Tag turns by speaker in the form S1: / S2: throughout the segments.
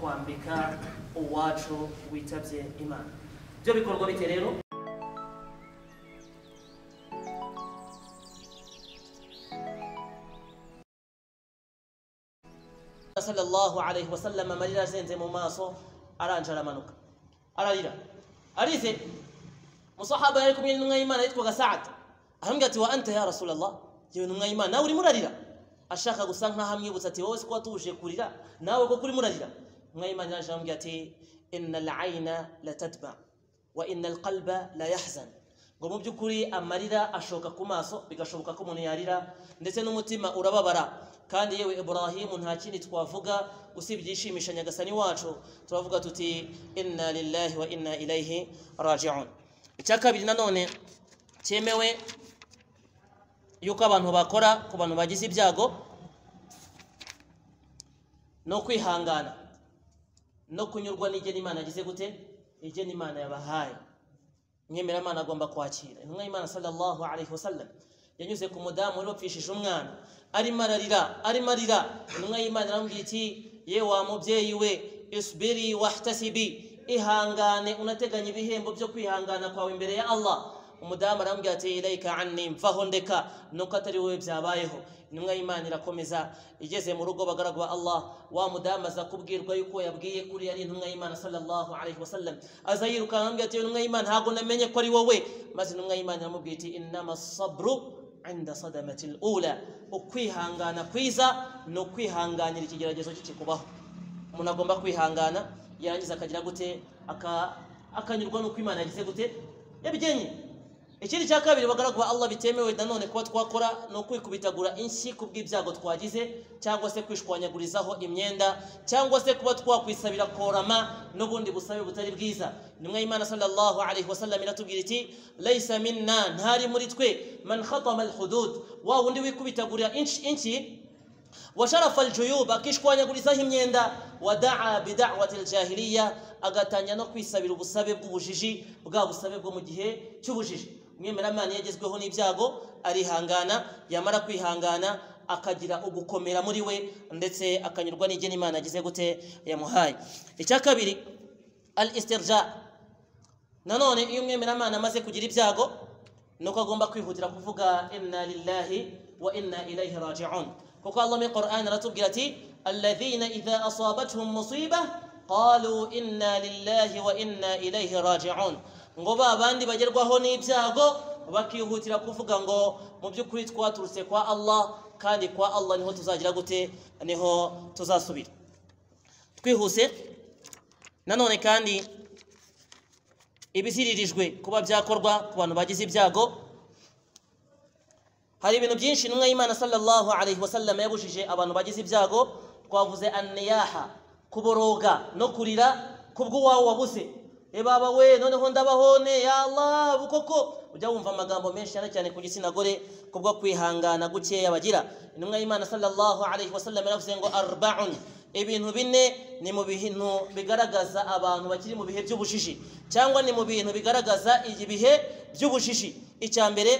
S1: kwambika uwacu witabye Imana. Byo bikorwa bite rero? Sallallahu alayhi wa sallam amarira azenze mu maso, aranje aramanuka ararira arize. Musahaba yari kumwe n'intumwa y'Imana yitwaga Sa'ad, aramubwira ati wa anta ya Rasulallah, yewe ntumwa y'Imana nawe urimo urarira? Ashaka gusa nkaho amwibutsa ati wowe siko watuje kurira, nawe koko urimo urarira. Intumwa y'Imana yaje aramubwira ati innal ayna la tadma wa innal qalba la yahzan, ngo mu by'ukuri amarira ashoka ku maso, bigashoboka ko umuntu yarira ndetse n'umutima urababara. Kandi yewe Ibrahimu nta kindi twavuga usibye ishimisha Nyagasani wacu, turavuga tuti inna lillahi wa inna ilayhi raji'un. Icya kabiri nanone cyemewe yuko abantu bakora ku bantu bagize ibyago no kwihangana no kunyurwa n'igena Imana yagize gute, igena Imana yabahaye. Umwemeramana agomba kwakira. Intumwa y'Imana sallallahu alayhi wasallam yanyuze ku mudamu wari wapfishije umwana, arimo ararira arimo arira. Intumwa y'Imana iramubwira iti ye wa mubyeyi we, isbiri wahtasibi, ihangane unateganya ibihembo byo kwihangana kwawe imbere ya Allah. Umudamu aramubwira ati ilayka anni, mvaho ndeka, nuko atari wowe byabayeho. Intumwa y'Imana irakomeza, igeze mu rugo bagaragu ba Allah, wa mudamu aza kubwirwa yuko yabwiye kuri yari intumwa y'Imana sallallahu alayhi wasallam, aza yirukanka aramubwira ati intumwa y'Imana ntabwo namenye ko ari wowe. Maze intumwa y'Imana iramubwira iti innama sabru inda sadamati al-ula, ukwihangana kwiza no kwihanganira ikigeragezo kikubaho. Umuntu agomba kwihangana yarangiza akagira gute, akanyurwa nuko Imana yagize gute yabigenye. Ikindi cya kabiri bagaragu ba Allah bitemewe nanone kuba twakora no kwikubitagura inshyi kubw'ibyago twagize, cyangwa se kwishwanyagurizaho imyenda, cyangwa se kuba twakwisabira korama n'ubundi busabe butari bwiza. Intumwa y'Imana sallallahu alayhi wasallam iratubwira iti laysa minna, ntari muri twe, man khatama al-hudud, wa wundi wikubitagurira inshyi, wa sharafa al-juyub, akishwanyagurizaho imyenda, wa da'a bi da'wati al-jahiliya, agatanya no kwisabira ubusabe bw'ubujiji, bwa busabe bwo mu gihe cy'ubujiji. Umwemeramana yagezweho n'ibyago arihangana, yamara kwihangana akagira ugukomera muri we ndetse akanyurwa n'igena Imana agize gute yamuhaye. Icya kabiri al-istirja, nanone iyo umwemeramana amaze kugira ibyago nuko agomba kwihutira kuvuga inna lillahi wa inna ilayhi raji'un, kuko Allah mu Qur'an aratubwira ati alladhina idha asabatuhum musiba qalu inna lillahi wa inna ilayhi raji'un, ngo ba bandi bagerwaho n'ibyago bakihutira kuvuga ngo mu by'ukuri twaturutse kwa Allah, kandi kwa Allah niho tuzagira gute, niho tuzasubira. Twihuse nanone kandi ibiziririjwe kuba byakorwa ku bantu bagize ibyago, hari ibintu byinshi intumwa y'Imana sallallahu alayhi wasallam yabujije abantu bagize ibyago. Twavuze anniyaha, kuboroga no kurira kubw'uwawe wabuze. Baba we noneho ndabahone ya Allah koko, ujya wumva amagambo menshi cyane cyane ku gitsina gore kubwo kwihangana gukeya bagira. Intumwa y'Imana sallallahu alayhi wasallam yaravuze ngo arba'un, ibintu bine ni mu bintu bigaragaza abantu bakiri mu bihe by'ubujiji, cyangwa ni mu bintu bigaragaza ibihe by'ubujiji. Icya mbere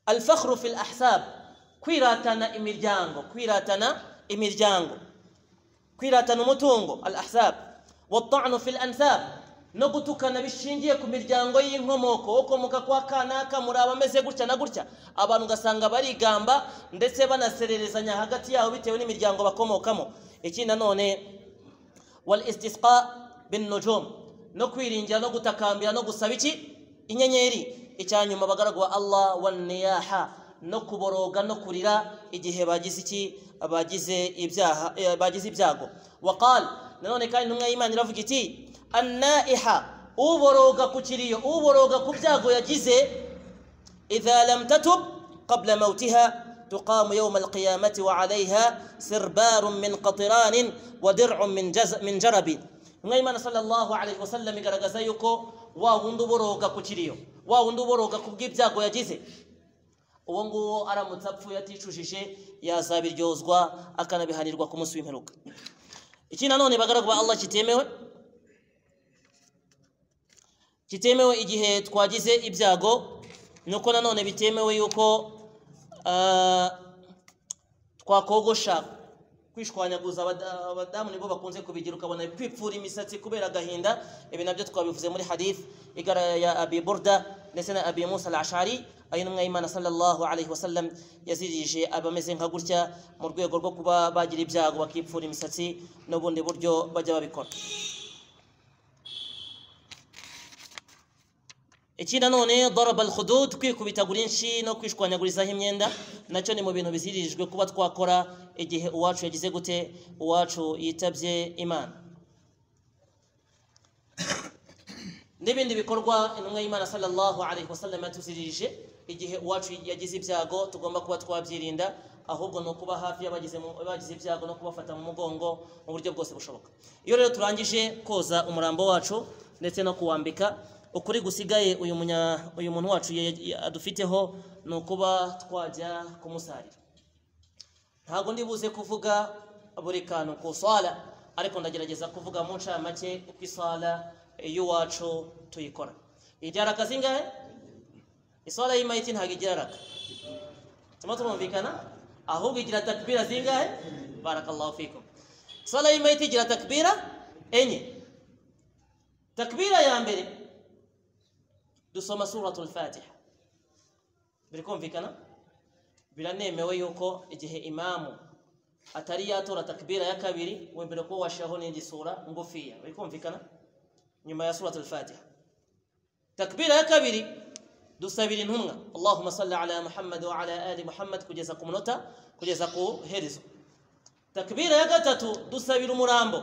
S1: al-fakhru fil ahsab, kwiratana imiryango, kwiratana imiryango, kwiratana umutungo, al-ahsab. والطعن في الأنساب, no gutukana bishingiye ku miryango y'inkomoko, ukomoka kwa kanaka muri abameze gutya na gutya, abantu ugasanga barigamba ndetse banasererezanya hagati yabo bitewe n'imiryango bakomokamo. Iki nanone wal istisqa bin nujum, no kwiringira no gutakambira no gusaba iki inyenyeri. Icyanyuma bagaragu ba Allah wan niyaha, no kuboroga no kurira igihe bagize iki, bagize ibyaha, bagize ibyago. Waqal, nanone kandi intumwa y'Imana iravuga iti annaiha, uboroga ku kiriyo, uboroga ku byago yagize, idha lam tatub qabla mautiha tuqamu yawm alqiyamati wa alayha sirbarun min qatiranin wa dir'un min jarabi. Intumwa y'Imana sallallahu alayhi wasallam igaragaza yuko wa wundi uboroga ku kiriyo, wa wundi uboroga ku bw'ibyago yagize, uwo nguwo aramutse apfuye aticujije yazabiryozwa akanabihanirwa ku munsi w'imperuka. Iki nanone bagaragu ba Allah kitemewe, kitemewe igihe twagize ibyago, nuko nanone bitemewe yuko twakogosha Kwishwanyaguza, abadamu nibo bakunze kubigira, ukabona kwipfura imisatsi kubera agahinda. Ibi nabyo twabivuze muri hadith igara ya Abi Burda ndetse na Abi Musa al-Ash'ari, ayo intumwa y'Imana sallallahu alaihi wasallam yazirije abameze nka gutya mu rwego rwo kuba bagira ibyago bakipfura imisatsi n'ubundi buryo bajya babikora. Ikindi nanone daraba al-khudud, kwikubitagura inshi no kwishwanyagurizaho imyenda, nacyo ni mu bintu bizirijwe kuba twakora igihe uwacu yagize gute, uwacu yitabye Imana. N'ibindi bikorwa intumwa y'Imana sallallahu alaihi wasallam yatuzirije igihe uwacu yagize ibyago tugomba kuba twabyirinda, ahubwo no kuba hafi y'abagize bagize ibyago no kubafata mu mugongo mu buryo bwose bushoboka. Iyo rero turangije koza umurambo wacu ndetse no kuwambika, ukuri gusigaye uyu muntu wacu adufiteho ni ukuba twajya kumusarira. Ntabwo ndi buze kuvuga buri kantu ku sala, ariko ndagerageza kuvuga mu ncamake uko isala y'uwacu tuyikora. Igira raka zingahe? Isala y'imayiti ntabwo igira raka, turimo turumvikana? Ahubwo igira takbira zingahe? Barakallahu fikum. Isala y'imayiti igira takbira enye. Takbira ya mbere dusoma suratul Fatiha. Birikumvikana? Biranemewe yuko igihe imamu atari yatora takbira ya kabiri wembere ko washaho n'indi sura ngufiya. Birikumvikana? Nyuma ya suratul Fatiha. Takbira ya kabiri dusabira intumwa Allahumma salli ala Muhammad wa ala ali Muhammad kugeza ku munota, kugeza ku herezo. Takbira ya gatatu dusabira umurambo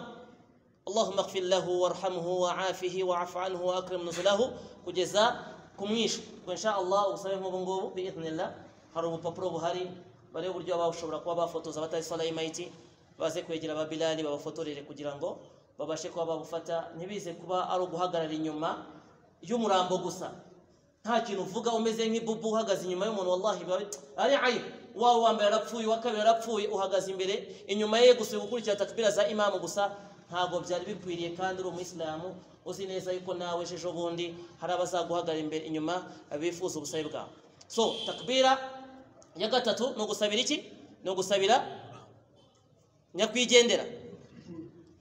S1: Allahumma ighfir lahu warhamhu wa'afihi wa'fu anhu wa akrim nuzulahu kugeza kumwisha. Insha Allah usabe nk'ubu ngubu biidhnillah hari ubupapuro buhari bari uburyo bashobora kuba bafotoza batari sala y'imayiti, baze kwegera ba Bilali babafotorere kugira ngo babashe kuba babufata, ntibize kuba ari uguhagarara inyuma y'umurambo gusa nta kintu uvuga umeze nk'ibubu uhagaze inyuma y'umuntu. Wallahi ari aibu, wawe wa mbere arapfuye, uwa kabiri arapfuye, uhagaze imbere inyuma ye gusa gukurikira takbira za imamu gusa, ntabwo byari bikwiriye. Kandi uri umuyisilamu uzi neza yuko nawe ejo bundi hari abazaguhagarara imbere inyuma bifuza ubusabe bwawe. So takbira ya gatatu ni ugusabira iki? Ni ugusabira nyakwigendera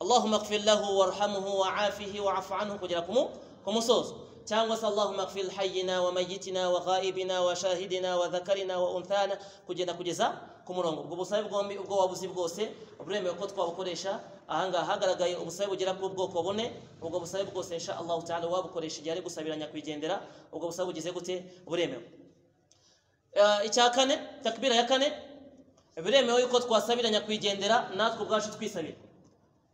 S1: Allahumma ighfir lahu warhamhu wa'afihi wa'fu anhu kugera ku musozo, cyangwa se Allahumma ighfir hayyina wa mayyitina wa ghaibina wa shahidina wa dhakarina wa unthana kugenda kugeza ku murongo. Ubwo busabe bwombi ubwo wabuzi bwose buremewe ko twabukoresha. Ahangaha hagaragaye ubusabe bugera ku bwoko bune. Ubwo busabe bwose insha Allah ta'ala wabukoresha igihe ari gusabira nyakwigendera, ubwo busabe bugize gute? Buremewe. Icya kane, takbira ya kane, biremewe yuko twasabira nyakwigendera natwe ubwacu twisabira.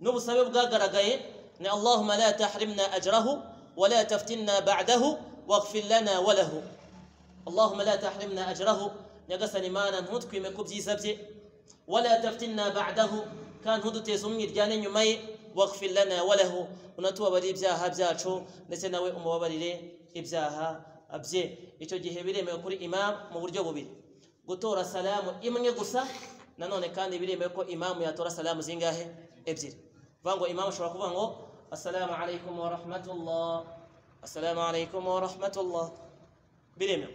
S1: N'ubusabe bwagaragaye ni Allahumma la tahrimna ajrahu wa la taftinna ba'dahu waghfir lana wa lahu. Allahumma la tahrimna ajrahu, nyagasani Imana ntutwime ku byiza bye, wala taftinna ba'dahu, kandi ntuduteze umwiryane nyuma ye, waghfir lana wa lahu, unatubabarire ibyaha byacu ndetse nawe umubabarire ibyaha bye. Icyo gihe biremewe kuri imam mu buryo bubiri: gutora salamu imwe gusa, nanone kandi biremewe ko imamu yatora salamu zingahe? Ebyiri. Vuga ngo imamu ashobora kuvuga ngo assalamu alaykum wa rahmatullah, assalamu alaykum wa rahmatullah, biremewe.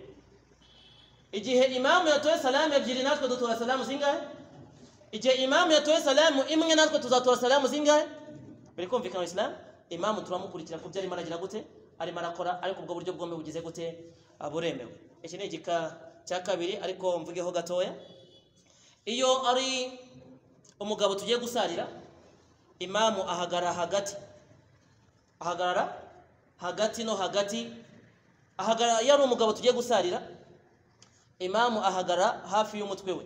S1: Igihe imamu yatoye salamu ebyiri natwe dutora salamu zingahe? Igihe imamu yatoye salamu imwe natwe tuzatora salamu zingahe? Biri kumvikana Islam? Imamu turamukurikira ku byo arimo aragira gute, arimo arakora, ariko ubwo buryo bwombi bugize gute? Buremewe. Iki ni igika cya kabiri, ariko mvugeho gatoya. Iyo ari umugabo tugiye gusarira, imamu ahagarara hagati, ahagarara hagati no hagati, ahagarara. Iyo ari umugabo tugiye gusarira, imamu ahagarara hafi y'umutwe we.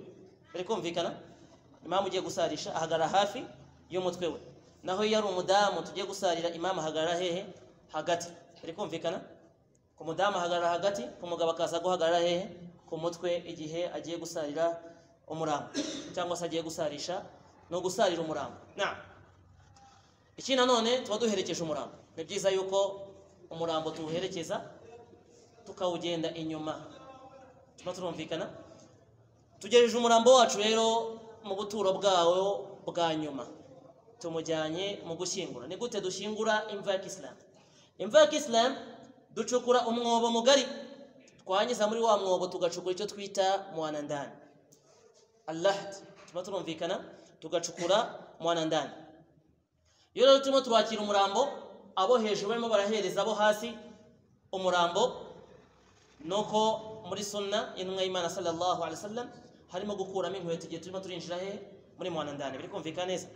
S1: Biri kumvikana? Imamu ugiye gusarisha ahagarara hafi y'umutwe we. Naho iyo ari umudamu tugiye gusarira, imamu ahagarara hehe? Hagati. Biri kumvikana? Ku mudamu ahagarara hagati, ku mugabo akaza guhagarara hehe? Ku mutwe, igihe agiye gusarira umurambo cyangwa se agiye gusarisha no gusarira umurambo. Naam. Iki nanone tuba duherekeje umurambo. Ni byiza yuko umurambo tuwuherekeza tukawugenda inyuma. Tuba turumvikana? Tugejeje umurambo wacu rero mu buturo bwawo bwa nyuma, tumujyanye mu gushyingura. Ni gute dushyingura imva ya Kisilamu? Imva ya Kisilamu ducukura umwobo mugari, twangiza muri wa mwobo tugacukura icyo twita mwanandani, allahd. Tuba turumvikana? Tugacukura mwanandani. Iyo rero turimo turakira umurambo, abo hejuru barimo barahereza abo hasi umurambo, nuko muri sunna intumwa y'Imana sallallahu alaihi wasallam harimo gukuramo inkweto igihe turimo turinjira he muri mwanandani. Biri kumvikana neza?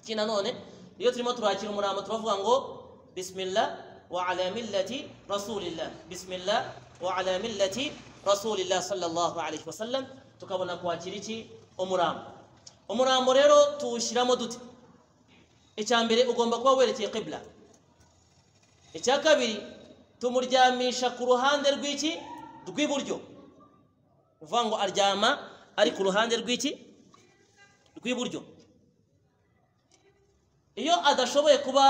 S1: Iki nanone iyo turimo turakira umurambo turavuga ngo bismillah wa ala millati rasulillah, bismillah wa ala millati rasulillah sallallahu alaihi wasallam, tukabona kwakira iki umurambo. Umurambo rero tuwushyiramo dute? Icya mbere ugomba kuba werekeye qibla. Icya kabiri tumuryamisha ku ruhande rw'iki rw'iburyo, uvuga ngo aryama ari ku ruhande rw'iki rw'iburyo. Iyo adashoboye kuba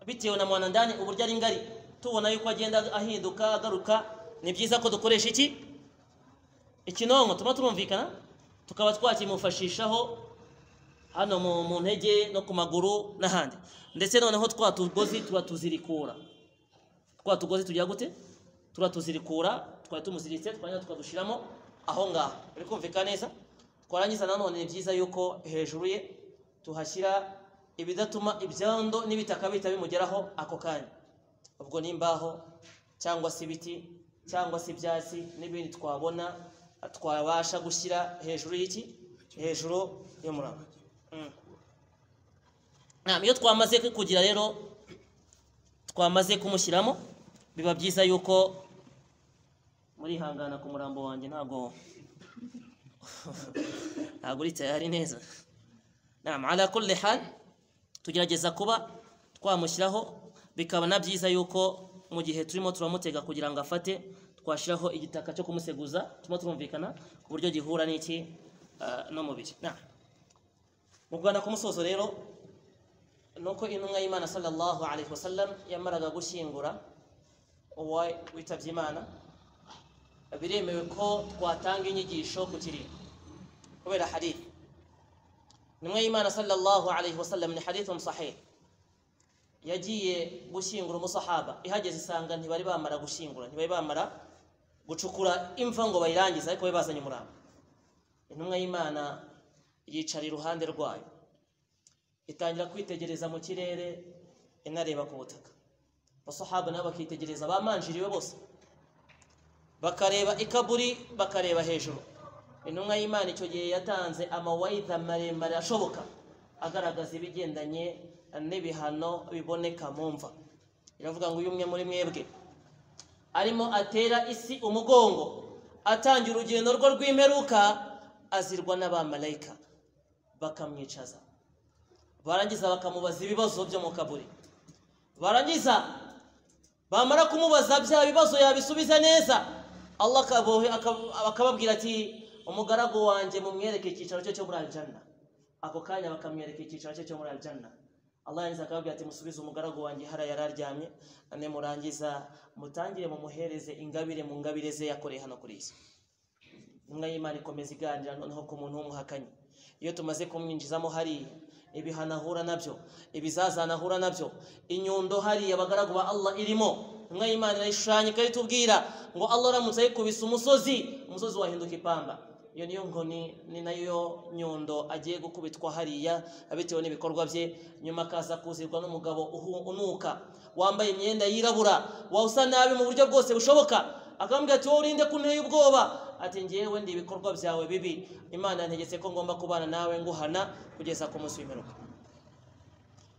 S1: bitewe na mwanandani uburyo ari ngari, tubona yuko agenda ahinduka agaruka, ni byiza ko dukoresha iki ikinonko, tuma turumvikana, tukaba twakimufashishaho hano mu ntege no ku maguru n'ahandi. Ndetse noneho twa tugozi turatuzirikura, twa tugozi tugira gute? Turatuzirikura, twari tumuziritse twanyuma tukadushiramo aho ngaho. Biri kumvikana neza? Twarangiza nanone ni byiza yuko hejuru ye tuhashyira ibidatuma ibyondo n'ibitaka bihita bimugeraho ako kanya, ubwo n'imbaho cyangwa se ibiti cyangwa se ibyatsi n'ibindi twabona twabasha gushyira hejuru y'iki, hejuru y'umurambo. Iyo twamaze kugira rero twamaze kumushyiramo, biba byiza yuko murihangana ku murambo wanjye, ntabwo uri tayari neza. Naam, ala kulli hal tugerageza kuba twamushyiraho, bikaba na byiza yuko mu gihe turimo turamutega kugira ngo afate twashiraho igitaka cyo kumuseguza, turimo turumvikana ku buryo gihura n'iki n'umubiri. Naam, mu Rwanda ku musozo rero nuko intumwa y'Imana sallallahu alaihi wasallam yamaraga gushyingura uwo witabye Imana, biremewe ko twatanga inyigisho ku kiriyo kubera hadith. Intumwa y'Imana sallallahu alaihi wasallam ni hadithun sahih, yagiye gushyingura umusahaba, ihageze isanga ntibari bamara gushyingura, ntibari bamara gucukura imva ngo bayirangize, ariko bari bazanye umurambo. Intumwa y'Imana yicara iruhande rwayo, itangira kwitegereza mu kirere inareba ku butaka. Abasahaba nabo bakitegereza, bamanjiriwe bose bakareba ikaburi, bakareba hejuru. Intumwa y'Imana icyo gihe yatanze amawaidha maremare ashoboka agaragaza ibigendanye n'ibihano biboneka mu mva. Iravuga ngo uyu umwe muri mwebwe arimo atera isi umugongo, atangira urugendo rwe rw'imperuka, azirwa n'abamalayika bakamwicaza, barangiza bakamubaza ibibazo byo mu kaburi, barangiza bamara kumubaza bya bibazo yabisubiza neza, Allah akababwira ati umugaragu wanjye mumwereke icyicaro cye cyo muri aljanna. Ako kanya bakamwereka icyicaro cye cyo muri aljanna. Allah yangiza akababwira ati musubize umugaragu wanjye hara yararyamye, ane murangiza mutangire mumuhereze ingabire mu ngabire ze yakoreye hano kuri isi. Intumwa y'Imana ikomeza iganira noneho ku muntu w'umuhakanyi. Iyo tumaze kumwinjizamo hariya ibihano ahura nabyo, ibizazana ahura nabyo, inyundo hariya abagaragu ba Allah irimo, intumwa y'Imana irayishushanya ikayitubwira ngo Allah aramutse ayikubise umusozi, umusozi wahinduka ipamba. Iyo niyo nkoni, ni nayo nyundo agiye gukubitwa hariya bitewe n'ibikorwa bye. Nyuma akaza kuzirwa n'umugabo unuka wambaye imyenda yirabura, wawusa nabi mu buryo bwose bushoboka, akamubwira ati wowe urinde kunteye ubwoba, ati ngewe ndi ibikorwa byawe bibi, Imana yantegetse ko ngomba kubana nawe nguhana kugeza ku munsi w'imperuka.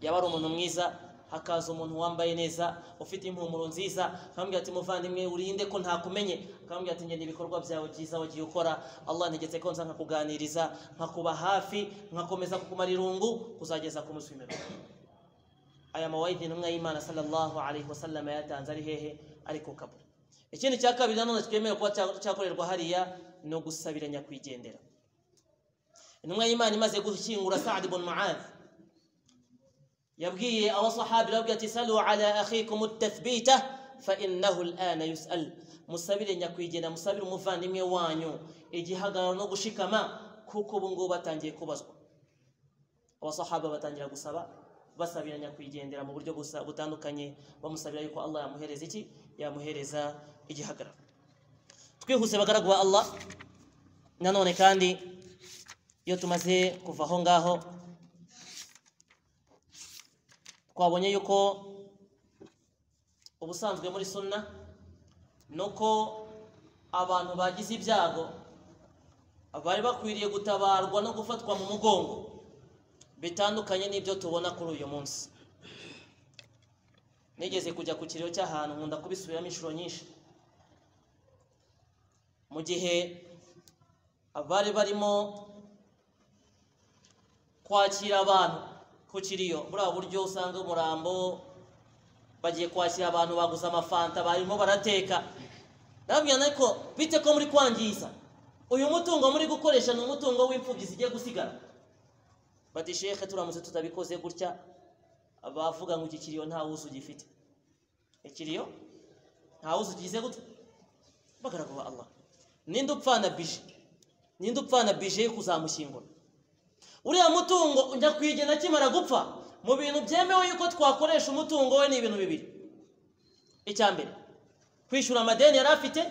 S1: Yaba ari umuntu mwiza, hakaza umuntu wambaye neza ufite impumuro nziza, akamubwira ati muvandimwe urinde ko ntakumenye, akamubwira ati ngende ibikorwa byawe byiza wagiye ukora, Allah ntegetse ko nza nkakuganiriza, nkakuba hafi, nkakomeza kukumara irungu kuzageza ku munsi w'imperuka. Aya mawaidhi intumwa y'Imana sallallahu alaihi wasallam yatanze ari hehe? Ari ku kaburi. Ikindi cya kabiri nanone twemewe kuba cyakorerwa hariya no gusabira nyakwigendera. Intumwa y'Imana imaze gushyingura Sa'd ibn Mu'adh, yabwiye abasahabi arababwira ati salu ala akhikum at-tathbita fa innahu al-ana yus'al, musabire nyakwigendera, musabire umuvandimwe wanyu igihagararo no gushikama, kuko ubu ngubu batangiye kubazwa. Abasahaba batangira gusaba, basabira nyakwigendera mu buryo butandukanye, bamusabira yuko Allah yamuhereza iki? Yamuhereza igihagararo. Twihuse bagaragu ba Allah, nanone kandi Iyo tumaze kuva aho ngaho twabonye yuko ubusanzwe muri sunna nuko abantu bagize ibyago bari bakwiriye gutabarwa no gufatwa mu mugongo, bitandukanye n'ibyo tubona kuri uyu munsi. Nigeze kujya ku kiriyo cy'ahantu, nkunda kubisubiramo inshuro nyinshi, mu gihe abari barimo kwakira abantu ku kiriyo, buriya buryo usanga umurambo bagiye kwakira abantu baguze amafanta barimo barateka. Ndababwira ariko bite ko muri kwangiza uyu mutungo muri gukoresha, ni umutungo w'imfubyi zigiye gusigara. Bati shekhe, turamutse tutabikoze gutya bavuga ngo iki kiriyo nta wuzu gifite, ikiriyo nta wuzu gize gute. Bagaragu ba Allah, ninde upfana bije, ninde upfana bije yo kuzamushyingura? Uriya mutungo njya kwigena kimara gupfa, mu bintu byemewe yuko twakoresha umutungo we ni ibintu bibiri. Icya mbere, kwishyura amadeni yari afite.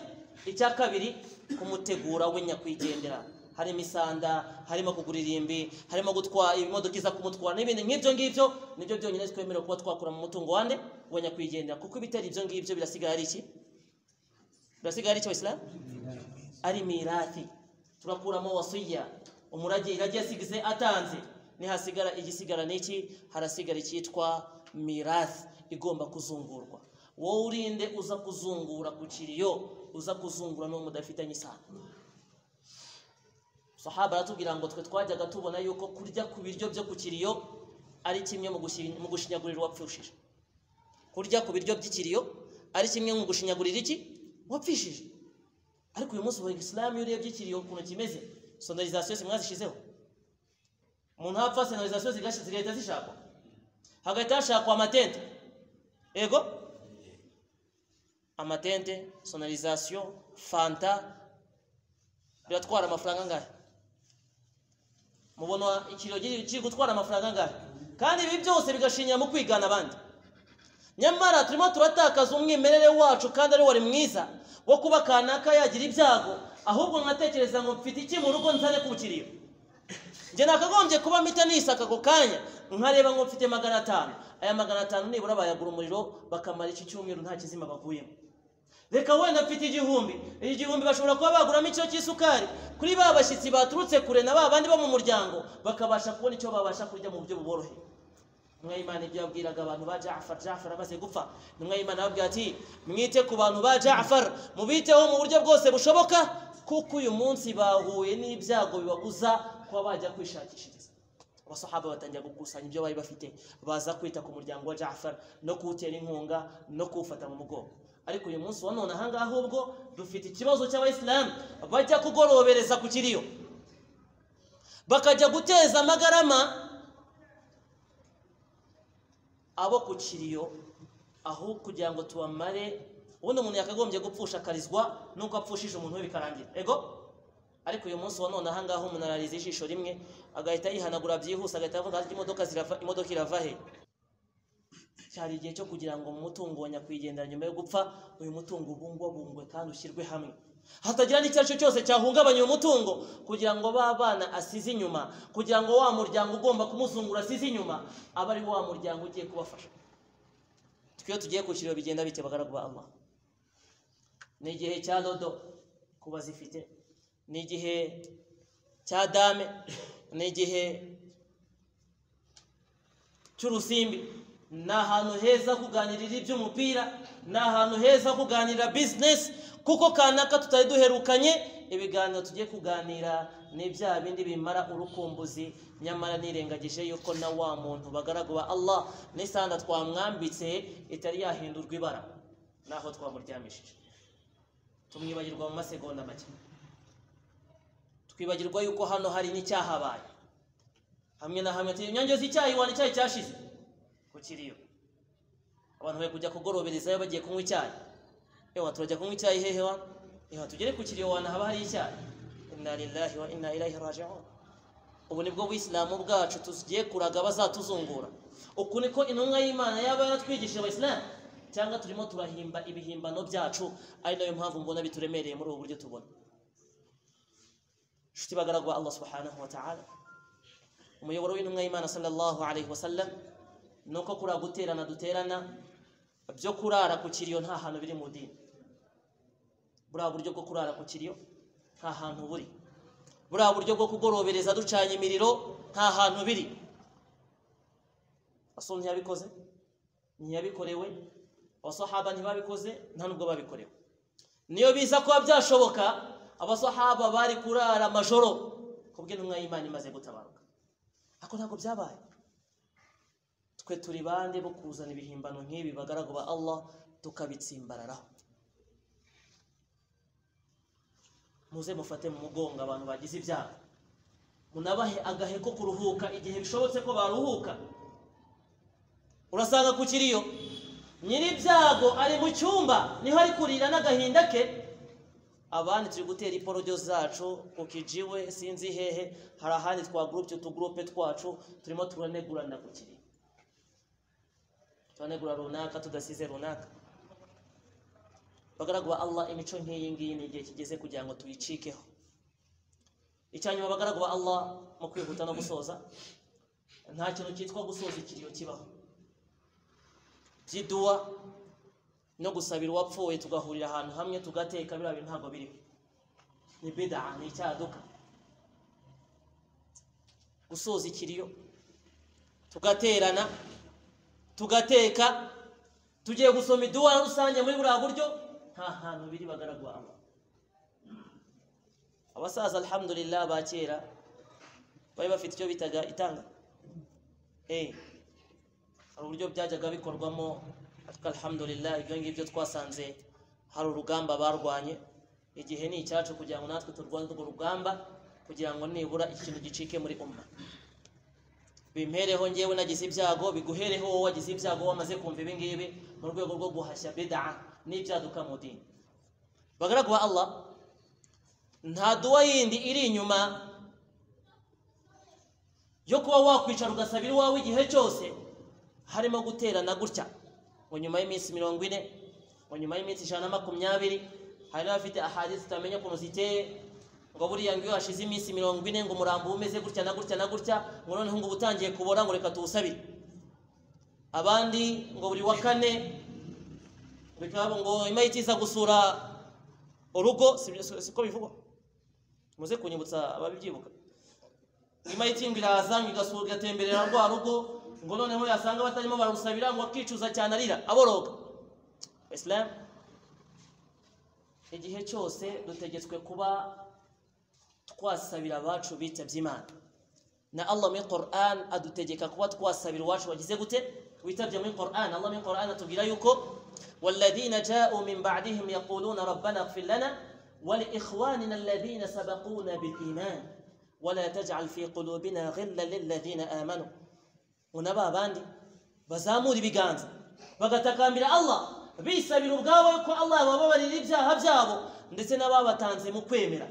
S1: Icya kabiri, kumutegura we nyakwigendera. Harimo isanda, harimo kugura irimbi, harimo gutwara imodoka iza kumutwara n'ibindi nk'ibyo ngibyo. Nibyo byonyine twemerewe kuba twakura mu mutungo wande we nyakwigendera, kuko ibitari ibyo ngibyo birasigara ari iki? Birasigara ari iki Waislamu? Ari mirathi. Turakuramo wasiya, umurage irage yasigize atanze. Nihasigara igisigara niki? Harasigara icyitwa mirathi igomba kuzungurwa. Wowe urinde uza kuzungura ku kiriyo, uza kuzungura n'uwo mudafitanye isano. Sahaba aratubwira ngo twe twajyaga tubona yuko kurya ku biryo byo ku kiriyo ari kimwe mu gushinyagurira uwapfushije. Kurya ku biryo by'ikiriyo ari kimwe mu gushinyagurira iki? Uwapfishije. Ariko uyu munsi wa Islam iyo urebye ikiriyo ukuntu kimeze, sonorisation simwazishizeho. Umuntu hapfa sonorisation zigahita zishakwa, hagahita hashakwa amatente. Ego amatente, sonorisation, fanta biratwara amafaranga angahe? Mubona ikiriyo kiri gutwara amafaranga angahe? Kandi ibi byose bigashinyira mu kwigana abandi. Nyamara turimo turatakaza umwimerere wacu kandi ari wari mwiza wo kuba kanaka yagira ibyago, ahubwo nkatekereza ngo mfite iki mu rugo nzane ku kiriyo. Njye nakagombye kuba mpita nisaka ako kanya nkareba ngo mfite 500, aya 500 nibura bayagura umuriro bakamara iki cyumweru nta kizima baguyemo. Reka wenda mfite 1000, 1000 bashobora kuba baguramo icyo cy'isukari kuri ba bashyitsi baturutse kure na ba bandi bo mu muryango, bakabasha kubona icyo babasha kurya mu buryo buboroheye. Intumwa y'Imana ibyo yabwiraga abantu ba Jaafar, Jaafar amaze gupfa, intumwa y'Imana yababwira ati mwite ku bantu ba Jaafar, mubiteho mu buryo bwose bushoboka, kuko uyu munsi bahuye n'ibyago bibabuza kuba bajya kwishakishiriza. Abasahaba batangira gukusanya ibyo bari bafite, baza kwita ku muryango wa Jaafar no kuwutera inkunga no kuwufata mu mugongo. Ariko uyu munsi wa none aha ngaha ahubwo dufite ikibazo cy'abayisilamu bajya kugorobereza ku kiriyo, bakajya guteza amagarama abo ku kiriyo, aho kugira ngo tubamare. Ubundi umuntu yakagombye gupfusha akarizwa nuko apfushije umuntu we bikarangira. Ego ariko uyu munsi wa none aha ngaha umuntu arariza ijisho rimwe agahita yihanagura byihuse, agahita avuga ati imodoka zirava, imodoka irava he? Cyari igihe cyo kugira ngo umutungo wa nyakwigendera nyuma yo gupfa uyu mutungo ubungwabungwe kandi ushyirwe hamwe, hatagira n'icyo ari cyo cyose cyahungabanya uyu mutungo, kugira ngo ba bana asize inyuma, kugira ngo wa muryango ugomba kumuzungura asize inyuma abe ari wa muryango ugiye kubafasha. Twe tugiye ku kiriyo bigenda bite bagaragu ba Allah? Ni igihe cya lodo kuba zifite, ni igihe cya dame, ni igihe cy'urusimbi, ni ahantu heza kuganirira iby'umupira, ni ahantu heza kuganirira business, kuko kanaka tutari duherukanye. Ibiganiro tugiye kuganira ni bya bindi bimara urukumbuzi, nyamara nirengagije yuko na wa muntu bagaragu ba Allah n'isanda twamwambitse itari yahindurwa ibara naho twamuryamishije. Tumwibagirwa mu masegonda make, twibagirwa yuko hano hari n'icyahabaye. Hamwe na hamwe ati inyange z'icyayi wana icyayi cyashize ku kiriyo, abantu bari kujya kugoroberezayo bagiye kunywa icyayi. Ewa turajya kunywa icyayi hehe wa? Ewa tugere ku kiriyo wana haba hari icyayi. Inna lillahi wa inna ilaihi raji'un. Ubu nibwo Buislamu bwacu tugiye kuraga bazatuzungura. Uku niko intumwa y'Imana yaba yaratwigishije Abayisilamu, cyangwa turimo turahimba ibihimbano byacu, ari nayo mpamvu mbona bituremereye muri ubu buryo tubona. Inshuti bagaragu ba Allah subhanahu wa ta'ala, umuyoboro w'intumwa y'Imana sallallahu alayhi wasallam nuko kuri guterana duterana byo kurara ku kiriyo nta hantu biri mu dini. Buriya buryo bwo kurara ku kiriyo nta hantu buri, buriya buryo bwo kugorobereza ducanye imiriro nta hantu biri. Rasul ntiyabikoze, ntiyabikorewe, abasahaba ntibabikoze, nta nubwo babikorewe. Niyo biza kuba byashoboka abasahaba bari kurara amajoro kubw'intumwa y'Imana imaze gutabaruka, ariko ntabwo byabaye. Twe turi bande bo kuzana ibihimbano nk'ibi bagaragu ba Allah tukabitsimbararaho? Muze mufate mu mugongo abantu bagize ibyaha, munabahe agahe ko kuruhuka igihe bishobotse ko baruhuka. Urasanga ku kiriyo nyir'ibyago ari mu cyumba niho ari kurira n'agahinda ke, abandi turi gutera iporojyo zacu ku kijiwe sinzi hehe, hari ahandi twagurupye utugrupe twacu turimo turanegurana ku kiriyo, turanegura runaka tudasize runaka. Bagaragu ba Allah, imico nk'iyi ngiyi ni igihe kigeze kugira ngo tuyicikeho. Icyanyuma bagaragu ba Allah, mu kwihuta no gusoza, nta kintu cyitwa gusoza ikiriyo kibaho. By'iduwa no gusabira uwapfuye tugahurira ahantu hamwe tugateka, biriya bintu ntabwo biriho, ni bid'a, ni icyaduka. Gusoza ikiriyo tugaterana tugateka tugiye gusoma iduwa rusange muri buriya buryo, nta hantu biri bagaragu ba Allah. Abasaza alhamdulillah ba kera bari bafite icyo bitaga itanga, hari uburyo byajyaga bikorwamo, ariko alhamdulillah ibyo ngibyo twasanze hari urugamba barwanye. Igihe ni icyacu kugira ngo natwe turwane urwo rugamba, kugira ngo nibura ikintu gicike muri umma. Bimpereho ngewe nagize ibyago, biguhereho wowe wagize ibyago wamaze kumva ibi ngibi, mu rwego rwo guhashya bid'a n'ibyaduka mu dini. Bagaragu ba Allah, nta duwa yindi iri inyuma yo kuba wakwicara ugasabira iwawe igihe cyose, harimo guterana gutya ngo nyuma y'iminsi 40, ngo nyuma y'iminsi 120. Hari n'abafite ahadith tutamenya ukuntu ziteye, ngo buriya ngo iyo hashize iminsi 40 ngo umurambo umeze gutya na gutya na gutya, ngo noneho ngo ubutangiye kubora, ngo reka tuwusabire. Abandi ngo buri wa kane bikaba ngo imayiti iza gusura urugo, siko bivugwa, muze kunyibutsa ababyibuka. Imayiti ngo iraza ngo igasura igatemberera rwa rugo, ngo noneho yasanga batarimo barusabira ngo akicuza cyane arira aboroga. Islam, igihe cyose dutegetswe kuba twasabira abacu bitabye Imana, na Allah muri Qur'an adutegeka kuba twasabira uwacu wagize gute witabye muri Qur'an. Allah muri Qur'an atubwira yuko walladhina ja'u min ba'dihim yaquluna rabbana ighfir lana wa li ikhwanina alladhina sabaquna bil iman wa la taj'al fi qulubina ghillan lil ladhina amanu. Unaba abandi bazamura ibiganza bagatakambira Allah bisabira ubwabo ko Allah yabababarira ibyaha byabo ndetse n'ababatanze mu kwemera.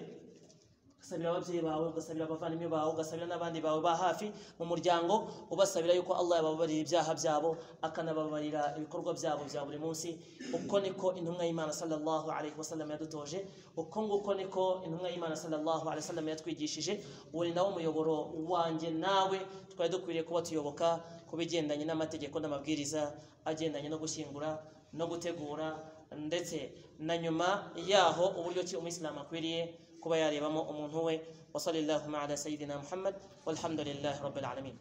S1: Ugasabira ababyeyi bawe, ugasabira abavandimwe bawe, ugasabira n'abandi bawe ba hafi mu muryango, ubasabira yuko Allah yababarira ibyaha byabo akanababarira ibikorwa byabo bya buri munsi. Uko niko intumwa y'Imana sallallahu alayhi wasallam yadutoje, uko nguko niko intumwa y'Imana sallallahu alayhi wasallam yatwigishije. Uwo ni nawo muyoboro wanjye nawe twari dukwiriye kuba tuyoboka ku bigendanye n'amategeko n'amabwiriza agendanye no gushyingura no gutegura, ndetse na nyuma yaho uburyo ki umuyisilamu akwiriye kuba yarebamo umuntu we. Wa sallallahu ala sayyidina Muhammad walhamdulillahi rabbil alamin.